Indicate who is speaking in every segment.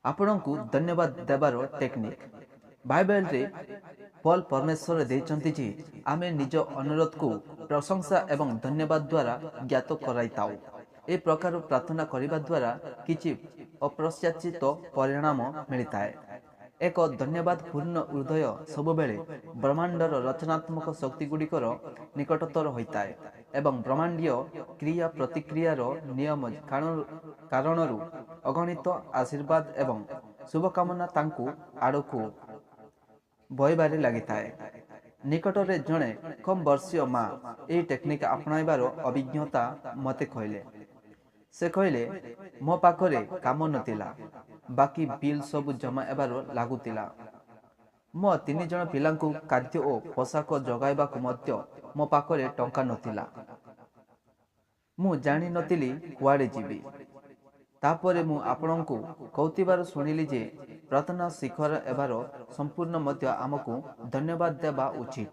Speaker 1: ଆପଣଙ୍କୁ ଧନ୍ୟବାଦ ଦେବାର ଟେକ୍ନିକ୍। ବାଇବେଲରେ ପଲ ପରମେଶ୍ୱର ଦେଇଛନ୍ତି ଯେ ଆମେ ନିଜ ଅନୁରୋଧକୁ ପ୍ରଶଂସା ଏବଂ ଧନ୍ୟବାଦ ଦ୍ୱାରା ଜ୍ଞାତ କରାଇଥାଉ। ଏ ପ୍ରକାର ପ୍ରାର୍ଥନା କରିବା ଦ୍ୱାରା କିଛି ଅପ୍ରତ୍ୟାଶିତ ପରିଣାମ ମିଳିଥାଏ। ଏକ ଧନ୍ୟବାଦପୂର୍ଣ୍ଣ ହୃଦୟ ସବୁବେଳେ ବ୍ରହ୍ମାଣ୍ଡର ରଚନାତ୍ମକ ଶକ୍ତିଗୁଡ଼ିକର ନିକଟତର ହୋଇଥାଏ ଏବଂ ବ୍ରହ୍ମାଣ୍ଡୀୟ କ୍ରିୟା ପ୍ରତିକ୍ରିୟାର ନିୟମ କାରଣରୁ ଅଗଣିତ ଆଶୀର୍ବାଦ ଏବଂ ଶୁଭକାମନା ତାଙ୍କୁ ଆଡ଼କୁ ବହିବାରେ ଲାଗିଥାଏ। ନିକଟରେ ଜଣେ କମ୍ ବର୍ଷୀୟ ମା ଏହି ଟେକ୍ନିକ୍ ଆପଣାଇବାର ଅଭିଜ୍ଞତା ମୋତେ କହିଲେ। ସେ କହିଲେ, ମୋ ପାଖରେ କାମ ନଥିଲା, ବାକି ବିଲ୍ ସବୁ ଜମା ହେବାର ଲାଗୁଥିଲା। ମୋ 3 ଜଣ ପିଲାଙ୍କୁ ଖାଦ୍ୟ ଓ ପୋଷାକ ଯୋଗାଇବାକୁ ମଧ୍ୟ ମୋ ପାଖରେ ଟଙ୍କା ନଥିଲା। ମୁଁ ଜାଣିନଥିଲି କୁଆଡ଼େ ଯିବି। ତାପରେ ମୁଁ ଆପଣଙ୍କୁ କହୁଥିବାର ଶୁଣିଲି ଯେ ପ୍ରାର୍ଥନା ଶିଖର ହେବାର ସମ୍ପୂର୍ଣ୍ଣ ମଧ୍ୟ ଆମକୁ ଧନ୍ୟବାଦ ଦେବା ଉଚିତ।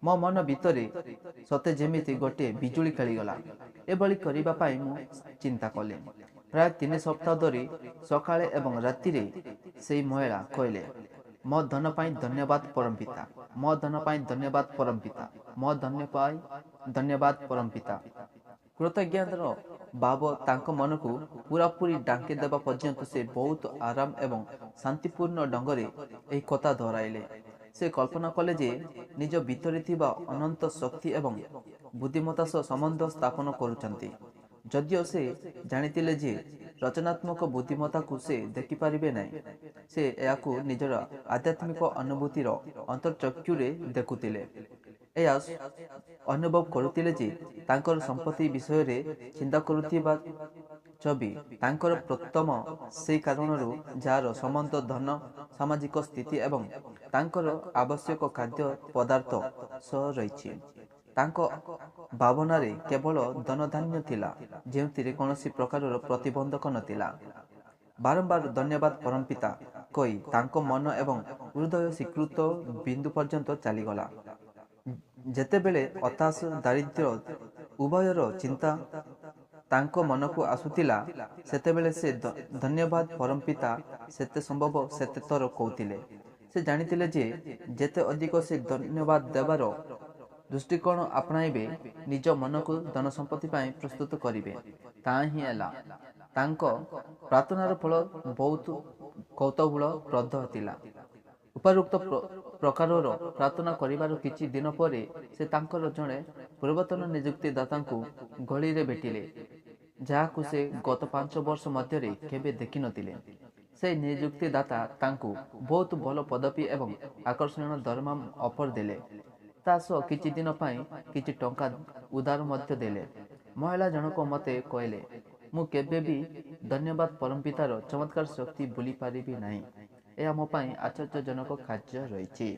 Speaker 1: ମୋ ମନ ଭିତରେ ସତେ ଯେମିତି ଗୋଟିଏ ବିଜୁଳି ଖେଳିଗଲା। ଏଭଳି କରିବା ପାଇଁ ମୁଁ ଚିନ୍ତା କଲି। ପ୍ରାୟ 3 ସପ୍ତାହ ଧରି ସକାଳେ ଏବଂ ରାତିରେ ସେଇ ମହିଳା କହିଲେ, "ମୋ ଧନ ପାଇଁ ଧନ୍ୟବାଦ ପରମପିତା, ମୋ ଧନ ପାଇଁ ଧନ୍ୟବାଦ ପରମପିତା, ମୋ ଧନ ପାଇଁ ଧନ୍ୟବାଦ ପରମପିତା।" କୃତଜ୍ଞତାର ଭାବ ତାଙ୍କ ମନକୁ ପୂରାପୂରି ଢାଙ୍କି ଦେବା ପର୍ଯ୍ୟନ୍ତ ସେ ବହୁତ ଆରାମ ଏବଂ ଶାନ୍ତିପୂର୍ଣ୍ଣ ଢଙ୍ଗରେ ଏହି କଥା ଦୋହରାଇଲେ। ସେ କଳ୍ପନା କଲେ ଯେ ନିଜ ଭିତରେ ଥିବା ଅନନ୍ତ ଶକ୍ତି ଏବଂ ବୁଦ୍ଧିମତ୍ତା ସହ ସମ୍ବନ୍ଧ ସ୍ଥାପନ କରୁଛନ୍ତି। ଯଦିଓ ସେ ଜାଣିଥିଲେ ଯେ ରଚନାତ୍ମକ ବୁଦ୍ଧିମତ୍ତାକୁ ସେ ଦେଖିପାରିବେ ନାହିଁ, ସେ ଏହାକୁ ନିଜର ଆଧ୍ୟାତ୍ମିକ ଅନୁଭୂତିର ଅନ୍ତର୍ଚକ୍ଷୁରେ ଦେଖୁଥିଲେ। ଏହା ଅନୁଭବ କରୁଥିଲେ ଯେ ତାଙ୍କର ସମ୍ପତ୍ତି ବିଷୟରେ ଚିନ୍ତା କରୁଥିବା ଛବି ତାଙ୍କର ପ୍ରଥମ ସେଇ କାରଣରୁ ଯାହାର ସମ୍ବନ୍ଧ ଧନ, ସାମାଜିକ ସ୍ଥିତି ଏବଂ ତାଙ୍କର ଆବଶ୍ୟକ ଖାଦ୍ୟ ପଦାର୍ଥ ସହ ରହିଛି। ତାଙ୍କ ଭାବନାରେ କେବଳ ଧନଧାନ୍ୟ ଥିଲା, ଯେଉଁଥିରେ କୌଣସି ପ୍ରକାରର ପ୍ରତିବନ୍ଧକ ନଥିଲା। ବାରମ୍ବାର "ଧନ୍ୟବାଦ ପରମପିତା" କହି ତାଙ୍କ ମନ ଏବଂ ହୃଦୟ ସ୍ୱୀକୃତ ବିନ୍ଦୁ ପର୍ଯ୍ୟନ୍ତ ଚାଲିଗଲା। ଯେତେବେଳେ ହତାଶ, ଦାରିଦ୍ର୍ୟ ଉଭୟର ଚିନ୍ତା ତାଙ୍କ ମନକୁ ଆସୁଥିଲା, ସେତେବେଳେ ସେ "ଧନ୍ୟବାଦ ପରମପିତା" ଯେତେ ସମ୍ଭବ ସେତେ ଥର କହୁଥିଲେ। ସେ ଜାଣିଥିଲେ ଯେ ଯେତେ ଅଧିକ ସେ ଧନ୍ୟବାଦ ଦେବାର ଦୃଷ୍ଟିକୋଣ ଆପଣାଇବେ, ନିଜ ମନକୁ ଧନସମ୍ପତ୍ତି ପାଇଁ ପ୍ରସ୍ତୁତ କରିବେ, ତାହା ହିଁ ହେଲା। ତାଙ୍କ ପ୍ରାର୍ଥନାର ଫଳ ବହୁତ କୌତୂହଳପ୍ରଦ ଥିଲା। ଉପରୋକ୍ତ ପ୍ରକାରର ପ୍ରାର୍ଥନା କରିବାର କିଛି ଦିନ ପରେ ସେ ତାଙ୍କର ଜଣେ ପୂର୍ବତନ ନିଯୁକ୍ତିଦାତାଙ୍କୁ ଗଳିରେ ଭେଟିଲେ, ଯାହାକୁ ସେ ଗତ 5 ବର୍ଷ ମଧ୍ୟରେ କେବେ ଦେଖିନଥିଲେ। ସେହି ନିଯୁକ୍ତିଦାତା ତାଙ୍କୁ ବହୁତ ଭଲ ପଦବୀ ଏବଂ ଆକର୍ଷଣୀୟ ଦରମା ଅଫର ଦେଲେ। ତା ସହ କିଛି ଦିନ ପାଇଁ କିଛି ଟଙ୍କା ଉଧାର ମଧ୍ୟ ଦେଲେ। ମହିଳା ଜଣକ ମୋତେ କହିଲେ, "ମୁଁ କେବେ ବି ଧନ୍ୟବାଦ ପରମପିତାର ଚମତ୍କାର ଶକ୍ତି ଭୁଲି ପାରିବି ନାହିଁ। ଏହା ମୋ ପାଇଁ ଆଶ୍ଚର୍ଯ୍ୟଜନକ କାର୍ଯ୍ୟ ରହିଛି।"